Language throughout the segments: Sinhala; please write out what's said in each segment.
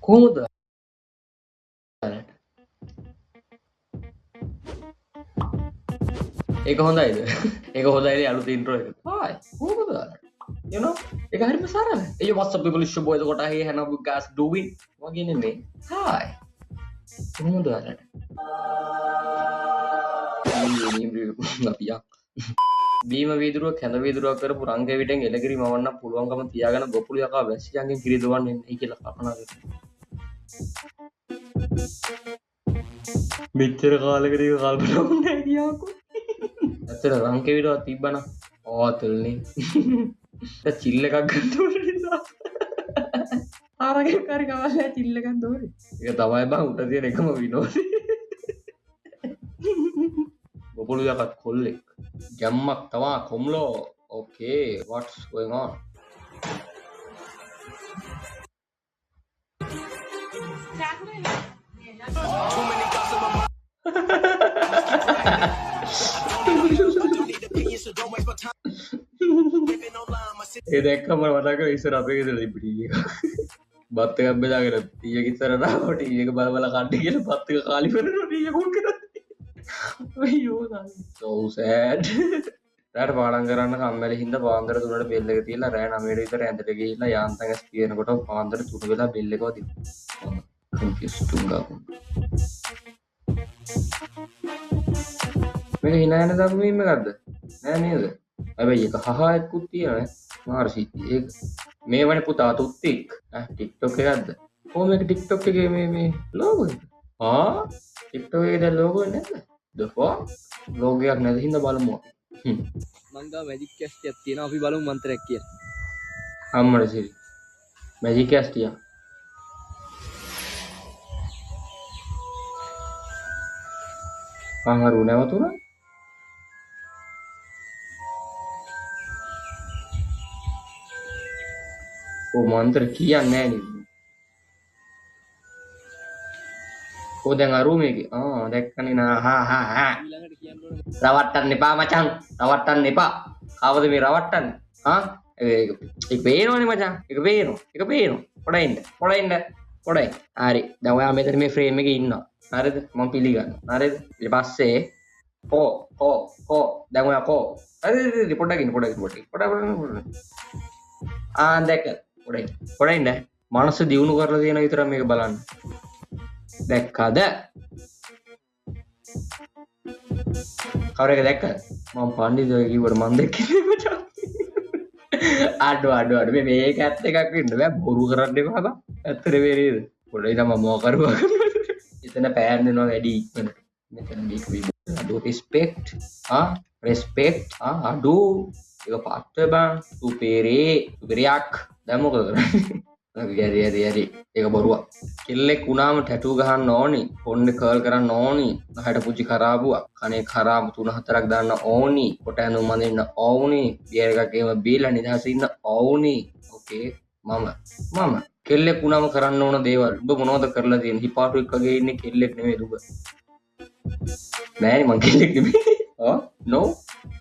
කොහොමද ඔයාලට? ඒක හොඳයිද? ඒක හොඳයිද අලුත් ඉන්ට්‍රෝ එක? හායි කොහොමද ඔයාලට? You know, ඒක හරිම සරලයි. ඒ what's up people, it's your boy එතකොට hey how you guys doing වගේ නෙමෙයි. හායි කොහොමද ඔයාලට? අපි යක් බීම වීදුරුවක් හැඳ වීදුරුවක් කරපු රංග විටෙන් එලකිරි මවන්න පුළුවන්කම තියාගෙන ගොපුළු යකා වැසියන්ගෙන් කිරි දොවන්න එන්නේ කියලා කල්පනා කරනවා. මෙච්චර කාලෙකට ඒක කල්පනා වුණේ නැහැ කියාකෝ. ඇත්තට රංග විටවත් තිබ්බනම් ආතල්නේ. දැන් චිල් එකක් ගන්න ඕනේ නිසා. ආරගෙන් කරි කවල්ලා චිල් එකක් දෝරේ. ඒක තමයි බං උට තියෙන එකම විනෝදේ. ගොපුළු යකත් කොල්ලෙක්. ගැම්මක් තමා කොම්ලෝ. Okay, what's going on? ඒ දැක්කම මට මතක කරේ ඉස්සර අපේ ගෙදර තිබ්බ ටීවී එක. බත් එකක් බෙදාගෙන ටීවී එක ඉස්සරහට ආවා ටීවී එක බල බල කන්න කියලා බත් එක කාලි වෙනකොට ටීවී එක ඔන් කරා. අයියෝ so sad. රෑට පාඩම් කරන්න කම්මැලි හින්දා පාන්දර 3ට බෙල් එක තියලා රෑ 9ට විතර ඇඳට ගිහිල්ලා යාන්තම් ඇස් පියනකොට පාන්දර 3 වෙලා බෙල් එක වදිනවා. කන්ෆියුස් තුංගා. මේක hina යන දම් මීම් එකක්ද? නෑ නේද? හැබැයි ඒක හහා එක්කුත් තියෙනවා නේ. මාර සිද්ධි. ඒක මේ වනේ පුතා තුත්තික්. ඈ TikTok එකක්ද? කොහොම මේක TikTok එකේ මේ මේ ලෝගෝ එක? ආ TikTok එකේ දැන් ලෝගෝ නැද්ද? The fuck? Logo එකක් නැති හින්දා බලමු අපි. මං ගාව මැජික් කැෂ් ටිකක් තියෙනවා. අපි බලමු මන්ත්‍රයක් කියලා. අම්මට සිරි. මැජික් කැෂ් ටික. මං අර නැවතුණා. ඔව් මන්ත්‍ර කියන්නේ නෑ නේද? ඔව් දැන් අරු මේකේ. ආ දැක්කනේ නා හා හා හා. ඊළඟට කියන්න ඕනේ රවට්ටන්න එපා මචං. රවට්ටන්න එපා. කවද මේ රවට්ටන්නේ? ආ ඒක ඒක පේනවනේ මචං. ඒක පේනවා. ඒක පේනවා. පොඩ ඉන්න. පොඩ ඉන්න. පොඩයි. හරි. දැන් ඔයා මෙතන මේ ෆ්‍රේම් එකේ ඉන්නවා. හරිද? මම පිළිගන්නවා. හරිද? ඊට පස්සේ කෝ කෝ කෝ දැන් ඔයා කෝ. හරි හරි පොඩ්ඩක් ඉන්න පොඩ්ඩක් ඉන්න පොඩ්ඩක්. පොඩ්ඩක් පොඩ්ඩක්. ආ දැක්ක. පොඩ්ඩක් ඉන්න. පොඩ්ඩක් ඉන්න. මනස දියුණු කරලා තියෙන විතරක් මේක බලන්න. දැක්කද? කවුරු එක දැක්කද? මම පණ්ඩිතෝ කිව්වට මං දැක්කේ නෑ මචං. අඩෝ අඩෝ අඩෝ මේ මේක ඇත්ත එකක් වෙන්න බෑ. බොරු කරන්න එපා බං. ඇත්ත නෙවෙයි නේද? පොඩ්ඩක් ඉතින් මම මොකක් කරුවා කරනවා. එතන පෑන් වෙනවා වැඩි ඉක්මනට. මෙතන මේක වි අඩෝ රෙස්පෙක්ට් ආ රෙස්පෙක්ට් ආ අඩෝ ඒක පට්ට බං. සුපේරේ සුපේරියක්. දැන් මොකද කරන්නේ? හරි හරි හරි හරි ඒක බොරුවක්. කෙල්ලෙක් වුණාම ටැටූ ගහන්න ඕනි, කොණ්ඩේ කර්ල් කරන්න ඕනි, නහයට පුංචි කරාබුවක්, කනේ කරාබු 3-4ක් දාන්න ඕනි, කොට ඇඳුම් අඳින්න ඕනි, බියර් එකක් එහෙම බීලා නිදහස ඉන්න ඕනි. ඕකේ මම කෙල්ලෙක් වුණාම කරන්න ඕන දේවල්. ඔබ මොනවද කරලා තියෙන්නේ? හිපාටුවෙක් වගේ ඉන්නේ කෙල්ලෙක් නෙමෙයි දුබ. නෑනේ මං කෙල්ලෙක් නෙමෙයි. ආ no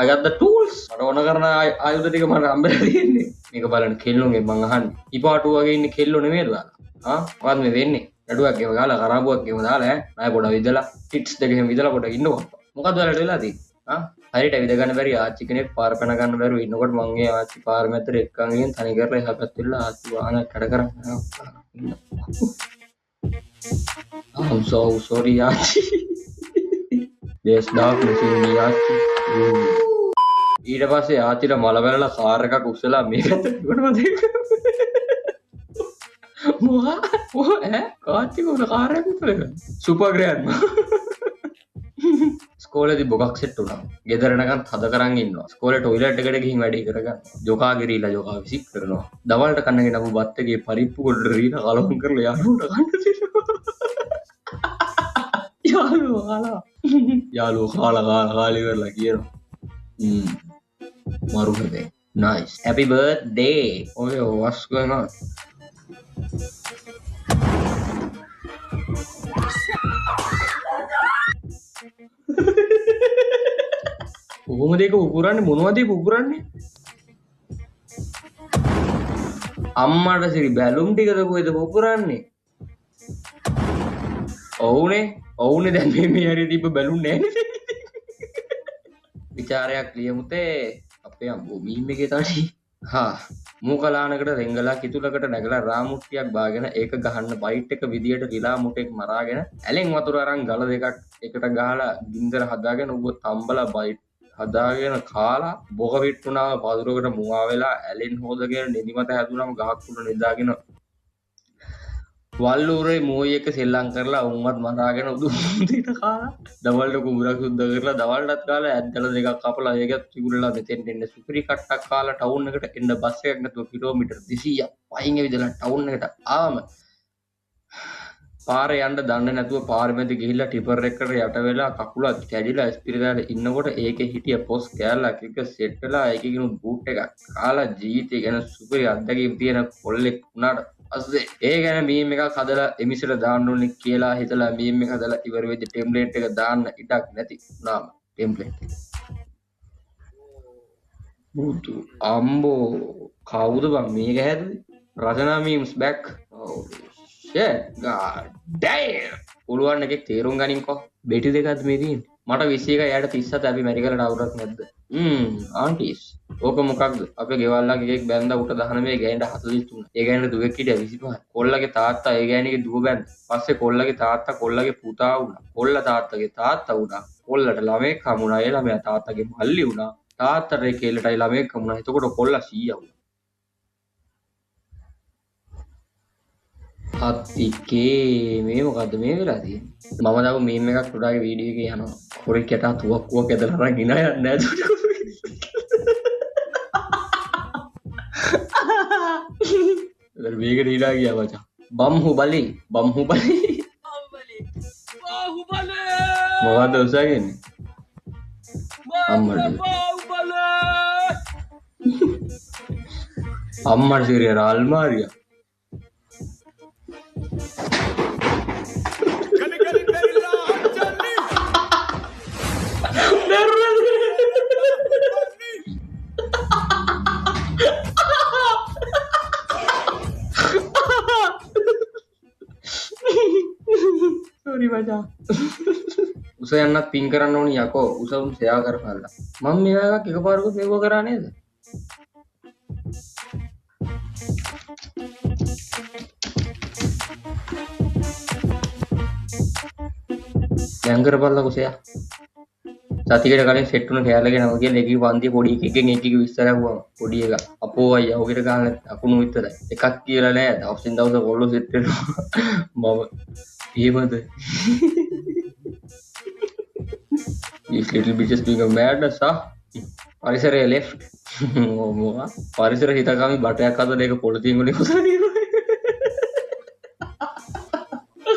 I got the tools. මට ඕන කරන ආයුධ ටික මට හම්බෙලා තියෙන්නේ. මේක බලන්න කෙල්ලොන්ගෙන් මං අහන්නේ. හිපාටුව වගේ ඉන්නේ කෙල්ලෝ නෙමෙයිද ඔයාලා? ආ මොකද්ද මේ වෙන්නේ? නඩුවක් එහෙම ගහලා කරාබුවක් එහෙම දාලා ඈ ණය පොඩ විදලා ටිට්ස් දෙක එහෙම විදලා පොඩ ඉන්නකො. මොකද්ද ඔයාලට වෙලා තියෙන්නේ? ආ හරියට ඇවිද ගන්න බැරි ආච්චි කෙනෙක් පාර පැන ගන්න බැරුව ඉන්නකොට මං ඒ ආච්චි පාර මැදට එක්කන් ගිහින් තනි කරලා එහා පැත්තට වෙලා ආච්චි වාහනයක් කඩ කරන් ඉන්නවා. I'm so sorry ආච්චි. There's darkness in me ආච්චි. ඊට පස්සේ ආච්චිට මල බැලලා කාර් එකක් උස්සලා මේ පැත්තට ඉවරනවද ඒක? මොහා මොහා ඈ ආච්චි කොහොමද කාර් එකක් උස්සලා ඉවරන්නේ? Super grand. ඉස්කෝලේදී බොකක් සෙට් වුණා. ගෙදර එනකන් තද කරන් ඉන්නවා. ඉස්කෝලේ ටොයිලට් එකට ගිහින් වැඩේ කරගන්නවා. ජොකා ගෙරිලා ජොකා විසික් කරනවා. දවල්ට කන්න ගෙනපු බත් එකේ පරිප්පු ගොඩට රීලා කලවම් කරලා යාළුවන්ට කන්න දෙනවා. යාළුවෝ කාලා යාළුවෝ කාලා කාලා කාලා ඉවරලා කියනවා. මරු හැබැයි. Nice. Happy birthday. ඔය what's going on? කොහොමද ඒක උකුරන්නේ? මොනවද ඒක උකුරන්නේ? අම්මට සිරි බැලුම් ටිකද කොහෙද පුපුරන්නේ? ඔව්නේ ඔව්නේ දැන් මේ හරිය තිබ්බ බැලුන් නෑනේ. විචාරයක් ලියමුතේ අපේ අම්බෝ මීම් එකේ තඩි. හා මූකලානකට රෙංගලා කිතුලකට නැගලා රාමුට්ටියක් බාගෙන ඒක ගහන්න බයිට් එක විදියට රිලා මුටෙක් මරාගෙන ඇලෙන් වතුර අරන් ගල දෙකක් එකට ගහලා ගින්දර හදාගෙන ඌව තම්බලා බයිට් හදාගෙන කාලා බොක පිට්ටුනාම පඳුරකට මුවා වෙලා ඇලෙන් හොදගෙන නිදිමත හැදුනම ගහක් උඩ නිදාගෙන වල්ලූරේ මෝයි එක සෙල්ලම් කරලා උන්වත් මරාගෙන උදු දෙට කාලා දවල්ට කුඹුරක් සුද්ධ කරලා දවල්ටත් කාලා ඇද්දල දෙකක් කපලා ඒකත් විකුණලා මෙතෙන්ට එන්න සුපිරි කට්ටක් කාලා ටවුන් එකට එන්න බස් එකක් නැතුව කිලෝමීටර් 200ක් පයින් ඇවිදලා ටවුන් එකට ආවම පාරේ යන්න දන්නේ නැතුව පාර මැද ගිහිල්ලා ටිපර් එකකට යට වෙලා කකුලත් කැඩිලා ස්පිරිතාලේ ඉන්නකොට ඒකේ හිටිය පොස් කෑල්ලක් එක සෙට් වෙලා ඒකේ බූට් එකක් කාලා ජීවිතේ ගැන සුපිරි අත්දැකීම් තියෙන කොල්ලෙක් වුණාට පස්සේ ඒ ගැන මීම් එකක් හදලා එමිසට දාන්න ඕනේ කියලා හිතලා මීම් එක හදලා ඉවර වෙද්දි ටෙම්ප්ලේට් එක දාන්න ඉඩක් නැති වුණාම ටෙම්ප්ලේට් එක බුදු අම්බෝ කවුද බං මේක හැදුවේ? රචනා memes back. Holy shit, god damn. පුළුවන් එකෙක් තේරුම් ගනින්කෝ. බෙටි දෙකක්ද මේ තියෙන්නේ? මට 21 එයාට 37 අපි මැරිකලට අවුරක් නැද්ද? ආන්ටිස් ඕක මොකක්ද? අපේ ගෙවල් ළඟ එකෙක් බැන්දා උට 19 ගෑනිට 43. ඒ ගෑනිට දුවෙක් හිටියා 25. කොල්ලගේ තාත්තා ඒ ගෑනිගේ දුව බැන්දා. පස්සේ කොල්ලගේ තාත්තා කොල්ලගේ පුතා වුණා. කොල්ලා තාත්තගේ තාත්තා වුණා. කොල්ලට ළමයෙක් හමුණා. ඒ ළමයා තාත්තගේ මල්ලි වුණා. තාත්තට ඒ කෙල්ලටයි ළමයෙක් හමුණා. එතකොට කොල්ලා 100 වුණා. අත්තිකේ මේ මොකද්ද මේ වෙලා තියෙන්නේ? මම දාපු මීම් එකක් ටුඩාගේ වීඩියෝ එකේ යනවා. හොරෙක් යටා තුවක්කුවක් ඇදලා අරන් ගෙනා යන්නේ නෑ. මේකට හිනා ගියා මචං. බම්හු බලි බම්හු බලි බාහුබලි මොකද්ද උසාගෙන? අම්මට බාහුබලි අම්මට සිරිය අල්මාරිය. සෝරි මචං. උස යන්නත් පින් කරන්න ඕනි යකෝ. උස උන් සේවා කරපල්ලා. මම මේ එකක් එකපාරකුත් මෙව්ව කරා නේද? දැන් කරපල්ලාකෝ සෙයා. සතියකට කලින් සෙට් වුණ කෑල්ල ගැන මම කියලා එකේ පන්තිය පොඩි එකෙක්ගෙන් එක එක විස්තර ඇහුවම පොඩි එකා අපෝ අයියා ඔකට ගහන්න අකුණු විතරයි එකක් කියලා නෑ දවසින් දවස කොල්ලෝ සෙට් වෙනවා. මම එහෙමද? These little bitches being a madness, huh? පරිසරය left. මොකක් පරිසර හිතකාමී බටයක් හදලා ඒක පොලිතින් වලින් උසලා තියෙනවා.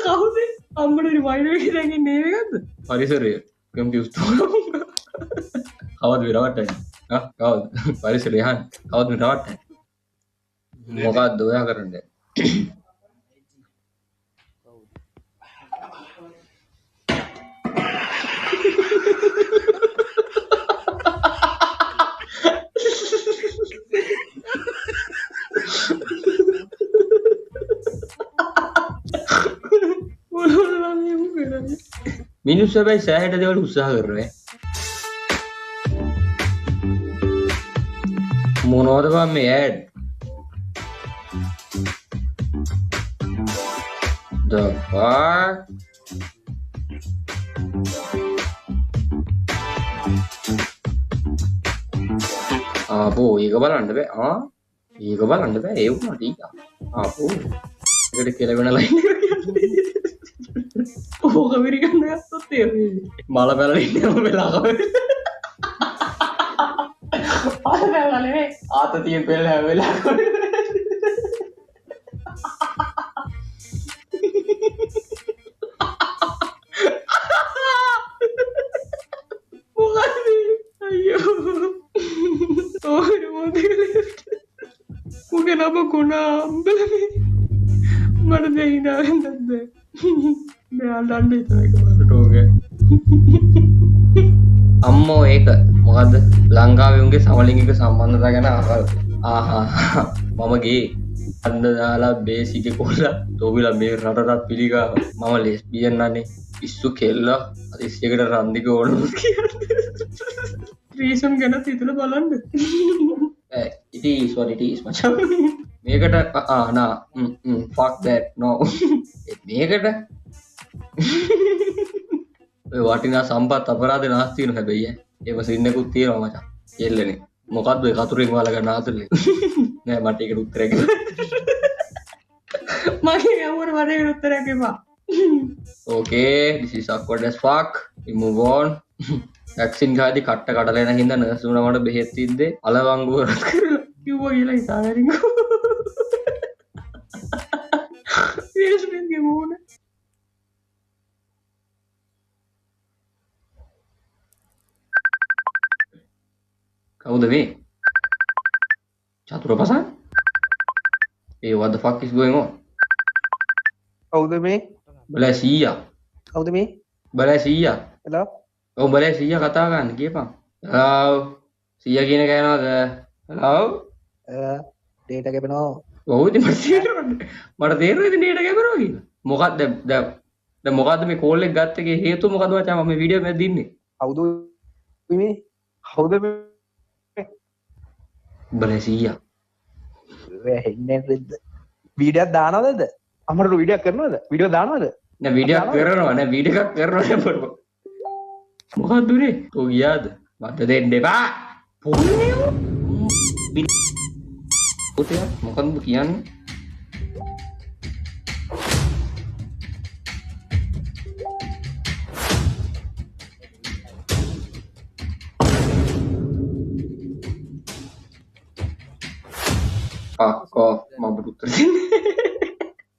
කවුද අම්මට රිමයින්ඩර් එකේ දැන් ඉන්නේ මේ එකක්ද? පරිසරය කන්ෆියුස් කවද මේ රවට්ටන්නේ? ආ කවද පරිසරය අහන්නේ කවද මේ රවට්ටන්නේ? මොකද්ද ඔයා කරන්නේ? මිනිස්සු හැබැයි සෑහෙන දේවල් උත්සාහ කරනවා. මොනවද බං මේ ඇඩ්? The fuck? ආපෝ ඒක බලන්න බෑ. ආ ඒක බලන්න බෑ. ඒ වුණාට ඊට. ආපෝ ඒකට කෙලවෙන ලයින් එක කියන්නේ. ඕක විරිගන්න ගත්තොත් ඒ මල පැලලා ඉන්න හැම වෙලාවකම. මල පැලලා නෙමෙයි. ආතතියෙන් පෙළ හැම වෙලාවකම. මොකද අයියෝ. ඕන මොකද උගේ නම කොනා අම්බලමේ. මට දැන් හිනා වෙන්නත් බෑ. මෙයා අඬන්න හිතන එකපාරට ඕකේ. අම්මෝ ඒක මොකද්ද ලංකාවේ උන්ගේ සමලිංගික සම්බන්ධතා ගැන අහලා. ආහා මම ගේ. අන්න දාලා බේසික් කොල්ලා තෝබිලා මේ රටටත් පිළිගාව. මම ලෙස්බියන් අනේ. පිස්සු කෙල්ලා හදිස්සියකට රන්දික ඕන කියන්නේ. ත්‍රීසම් ගැනත් හිතලා බලන්න. It is what it is මචං. මේකට ආ නා fuck that no. මේකට ඔය වටිනා සම්පත් අපරාධ නාස්ති වෙන හැබැයි ඈ. ඒව සින් එකකුත් තියෙනවා මචං. කෙල්ලනේ. මොකද්ද ඔය කතුරෙන් වහලා ගන්න ආතල්ලේ? නෑ මට ඒකට උත්තරයක් මගේ යවුවට මට ඒකට උත්තරයක් එපා. Okay, this is awkward as fuck. We move on. Vaccine ගාදී කට්ට කඩලා එන හින්දා නර්ස් වුණා මට බෙහෙත් තිද්දේ අලවංගුව රත් කරලා කිව්වා කියලා හිතාගනින්කෝ. විල් ස්මිත්ගේ මූණ. කවුද මේ? චතුර පසන්? ඒ what the fuck is going on? කවුද මේ? බලෑ සීයා. කවුද මේ? බලෑ සීයා. හෙලෝ. ඔව් බලෑ සීයා කතා කරන්න කියපන්. හෙලෝ. සීයා කියන කෑනවද? හෙලෝ. ඩේටා කැපෙනවා. ඔව් ඉතින් මට තේරෙන්නේ. මට තේරෙන්නේ ඉතින් ඩේටා කැපෙනවා කියලා. මොකක්ද දැන් දැන් මොකද්ද මේ කෝල් එක ගත්ත එකේ හේතුව මොකද්ද මචං මම මේ වීඩියෝ එකක් දින්නේ? කවුද මේ? කවුද මේ? බලෑ සීයා. වෙන්නේ නැද්ද? වීඩියෝ එකක් දානවද? අමරට වීඩියෝ එකක් කරනවද? වීඩියෝ දානවද? නෑ වීඩියෝ එකක් කරනවා නෑ වීඩියෝ එකක් කරනවා නෑ බඩ. මොකද්ද උනේ? තෝ ගියාද? මට දෙන්න එපා. පොන්නේ ඔතේ මොකද්ද කියන්නේ? Fuck off. මම උත්තර දෙන්නේ.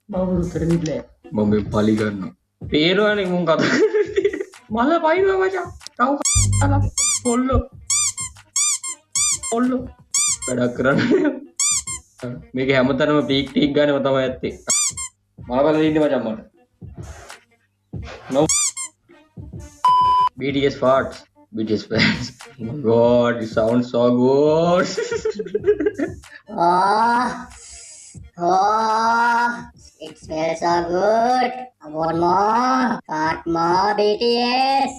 මම උත්තර දෙන්නේ නෑ. මම මේ පලි ගන්නවා. පේනවනේ මුන් කතා කරන්නේ. මල පයින්නවා මචං. තව කලා පොල්ලෝ. පොල්ලෝ. වැඩක් කරන්න. මේක හැමතැනම පීක් ටීක් ගන්නව තමයි ඇත්තේ. මල බලලා ඉන්නේ මචං මට. No. BTS farts. BTS fans. Oh my god, it sounds so good. Oh, oh, it smells so good. I want more. Fart more, BTS.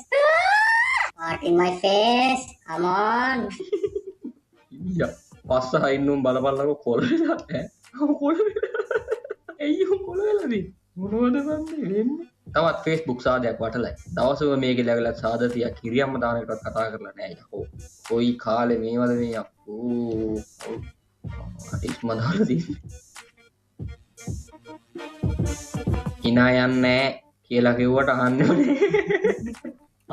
Fart in my face. Come on. යා පස්ස හයින්නුම් බලපල්ලකෝ කොළ වෙලා ඈ කොළ වෙලා ඇයි උන් කොළ වෙලා තියෙන්නේ මොනවද දන්නේ වෙන්නේ තවත් Facebook සාදයක් වටලයි දවසම මේකේ läගලා සාද තියා කිරියම්ම දාන එකටවත් කතා කරලා නෑ යකෝ කොයි කාලේ මේවද මේ අප්පෝ අටිස් මදාලා තියෙන්නේ hina යන්නේ නෑ කියලා කිව්වට අහන්නේ නෑ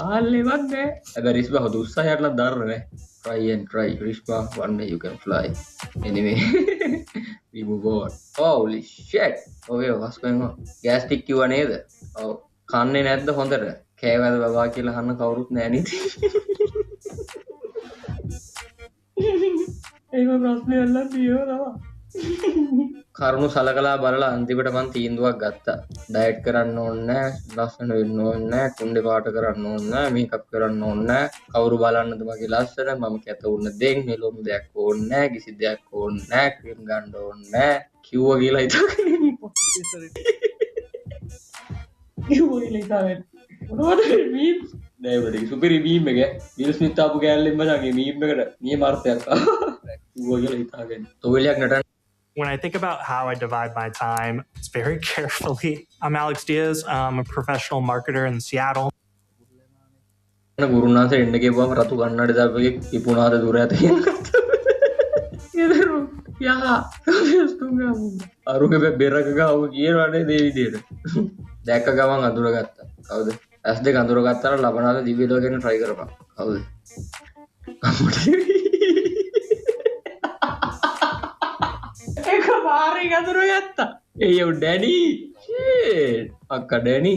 ආල්ලේවත් නෑ හැබැයි රිස්බා හොඳ උත්සාහයක් නම් දරන නෑ. Try and try Risba, one day you can fly. Anyway, we move on. Holy shit. Okay, what's going on? Gas ටික කිව්වා නේද? ඔව්. කන්නේ නැද්ද හොඳට? කෑවද බබා කියලා අහන්න කවුරුත් නෑ නේද? ඒක ප්‍රශ්නයක් නම් තියෙනවා. කරුණු සලකලා බලලා අන්තිමට මං තීන්දුවක් ගත්තා. ඩයට් කරන්න ඕනේ නෑ, ලස්සන වෙන්න ඕනේ නෑ, කුණ්ඩේ පාට කරන්න ඕනේ නෑ, මේකප් කරන්න ඕනේ නෑ. කවුරු බලන්නද මගේ ලස්සන, මම කැත වුණ දෙන්, මෙලොම් දෙයක් ඕනේ නෑ, කිසි දෙයක් ඕනේ නෑ, ක්‍රීම් ගන්න ඕනේ නෑ. කිව්වා කියලා හිතාගෙන ඉන්නවා. කිව්වා කියලා හිතාගෙන. මොනවද මේ මීම්ස්? නෑ බඩේ සුපිරි මීම් එක. විල් ස්මිත් ආපු කෑල්ලෙන් මචං මේ මීම් එකට නියම අර්ථයක් ආවා. කිව්වා කියලා හිතාගෙන. තොවිලයක් නටන්න. When I think about how I divide my time, it's very carefully. I'm Alex Diaz. I'm a professional marketer in Seattle. ගුරුනාථ එන්න කියපුවම රතු කන්නඩි දාපු එකෙක් ඉපුණාද දුර ඇත කියන කතාව. යා අරුගේ බෙරක ගාව කියනවනේ මේ විදියට. දැක්ක ගමන් අඳුරගත්තා. කවුද? ඇස් දෙක අඳුරගත්තා නම් ලබනාද දිව්‍ය ලෝකෙට try කරපන්. කවුද? එක පාරේ අඳුරගත්තා. ඒ යෝ ඩැඩි. ෂිට්. අක්කා ඩැනි.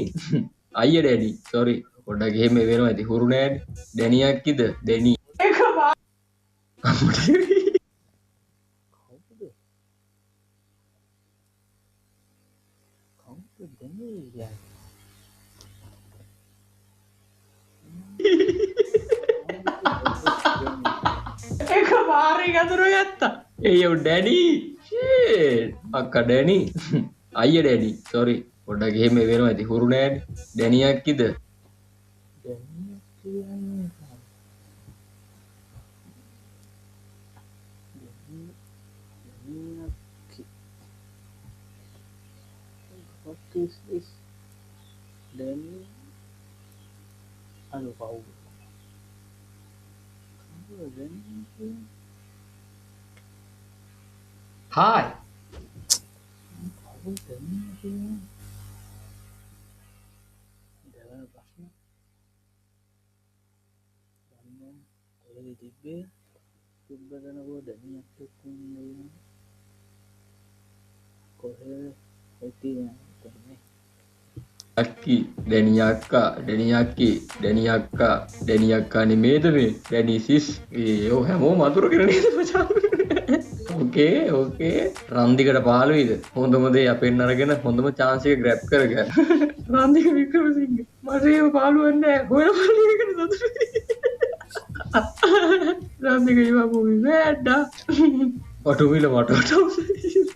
අයියා ඩැඩි. සෝරි. පොඩ්ඩක් එහෙම වෙනවා ඇති. හුරු නෑනේ. ඩැනි අක්කිද? ඩැනි. එක පාර කවුද? කවුද ඩැනි කියන්නේ? එක පාරේ අඳුරගත්තා. ඒ යෝ ඩැඩි. ෂිට්. අක්කා ඩැනි අයියා ඩැනි සෝරි පොඩ්ඩක් එහෙම වෙනවා ඉතින් හුරු නෑනේ ඩැනි අක්කිද What is this? Danny? අර පව්. Hi. කවුද ඩැනි කියන්නේ? දෙවන ප්‍රශ්න. දන්නේ කොහෙද තිබ්බේ? තිබ්බ තැන කොහොමද ඩැනි අක්කෙක් ඉන්නේ? කොහෙද හිටියේ? අක්කි ඩැනි අක්කා ඩැනි අක්කි ඩැනි අක්කා ඩැනි අක්කා නෙමේද මේ ඩැනි සිස් ඒ ඔව් හැමෝම අතුරගෙන නේද මචං ඕකේ ඕකේ රන්දිකට පහළ වෙයිද හොඳම දේ අපෙන් අරගෙන හොඳම චාන්ස් එක ග්‍රැබ් කරගන්න රන්දික වික්‍රමසිංහ මට ඒව පාළුවක් නෑ හොයලා බලන එකට සතුටුයි රන්දික ඒවා මොවි වැඩා වටුමිල වට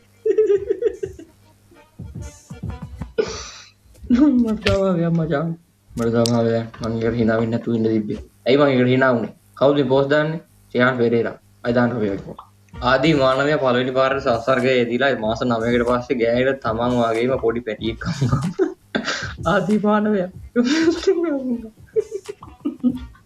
මට සමාව මචං මට සමාව මං ඒකට hina වෙන්නේ නැතුව ඉන්න තිබ්බේ. ඇයි මං ඒකට hina වුනේ? කවුද මේ පෝස්ට් දාන්නේ? චියාන් පෙරේරා. අය දාන්න ඔය එක. ආදී මානවයා පළවෙනි පාරට සංසර්ගයේ යෙදিলা මාස 9කට පස්සේ ගෑනිට තමන් වගේම පොඩි පැටියෙක් හම්බුනා. ආදී මානවයා.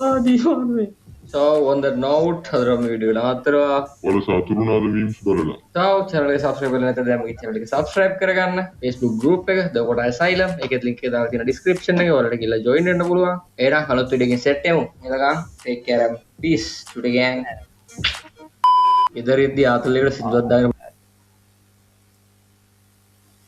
ආදී මානවයා. So on that note, අද මේ වීඩියෝ එක නවත්තනවා. ඔයාලා සතුටු වුණාද මීම්ස් බලලා? So channel එක subscribe කරලා නැත්නම් දැන් මගේ channel එක subscribe කරගන්න. Facebook group එක The Kota Asylum ඒකෙත් link එක දාලා තියෙන description එකේ ඔයාලට ගිහලා join වෙන්න පුළුවන්. එහෙනම් අලුත් වීඩියෝ එකකින් set වෙමු. එතකන් take care and peace to the gang. ඉදිරියේදී ආතල් එකට සින්දුවක් දාගෙන